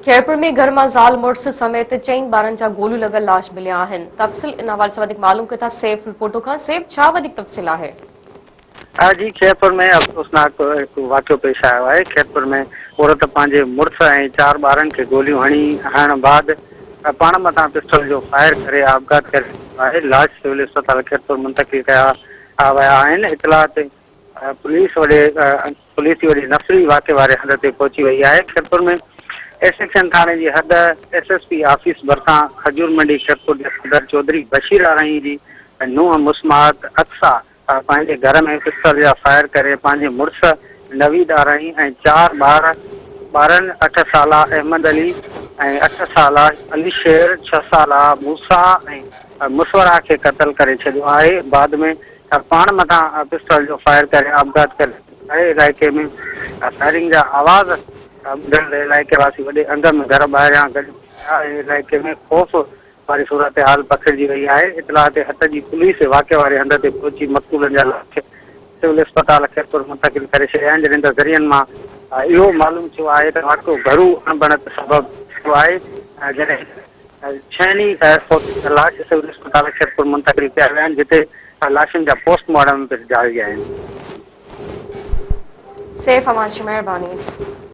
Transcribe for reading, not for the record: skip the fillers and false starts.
خيرپور ۾ گهر مان زال مڙس سميت چئن ٻارن جا گوليون لڳل لاش مليا آهن. تفصيل ان حوالي سان وڌيڪ معلوم ڪيون ٿا سيف رپورٽو کان سيف ڇا وڌيڪ تفصيل آهي؟ جي خيرپور ۾ افسوسناڪ هڪ واقعو پيش آيو آهي، خيرپور ۾ عورت پنهنجي مڙس ۽ چار ٻارن کي گوليون هڻي هڻڻ بعد پاڻ مٿان پسٽل جو فائر ڪري آپگهات ڪري ڇڏيو آهي، لاش سول اسپتال خيرپور منتقل ڪيا ويا آهن، اطلاع تي پوليس وڏي پوليس جي وڏي نفري واقعي واري هنڌ تي پهچي وئي آهي، خيرپور ۾ اي سيڪشن ٿاڻي جي حد ايس ايس پي آفيس ڀرسان کجور منڊي خيرپور جي صدر چوڌري بشير آرائين جي نونهن مسمات اقصيٰ پنهنجي گهر ۾ پسٽل جا فائر ڪري پنهنجي مڙس نويد آرائين ۽ چار ٻار ٻارن اٺ سالا احمد علي ۽ اٺ سالا علي شير ڇهه سالا موسيٰ ۽ مصورا کي قتل ڪري ڇڏيو آهي بعد ۾ پاڻ مٿان پسٽل جو فائر ڪري آپگهات ڪري ڇڏيو آهي، علائقي ۾ فائرنگ جا آواز ٻڌندي علائقي واسي وڏي انگ ۾ گهر ٻاهريان گڏ ٿي ويا ۽ علائقي ۾ خوف واري صورتحال پکڙجي وئي آهي، اطلاع تي هت جي پوليس واقعي واري هنڌ تي پهچي مقتولن جا لاش سول اسپتال خيرپور منتقل ڪري ڇڏيا آهن، جڏهن ته ذريعن مان اهو معلوم ٿيو آهي ته واقعو گهرو اڻبڻت سبب ٿيو آهي، جڏهن ته. ڇهن ئي فوتي ٿيل لاش سول اسپتال خيرپور منتقل ڪيا ويا آهن جتي لاشن جا پوسٽ مارٽم پڻ جاري آهن. سيف اوهان جي مهرباني.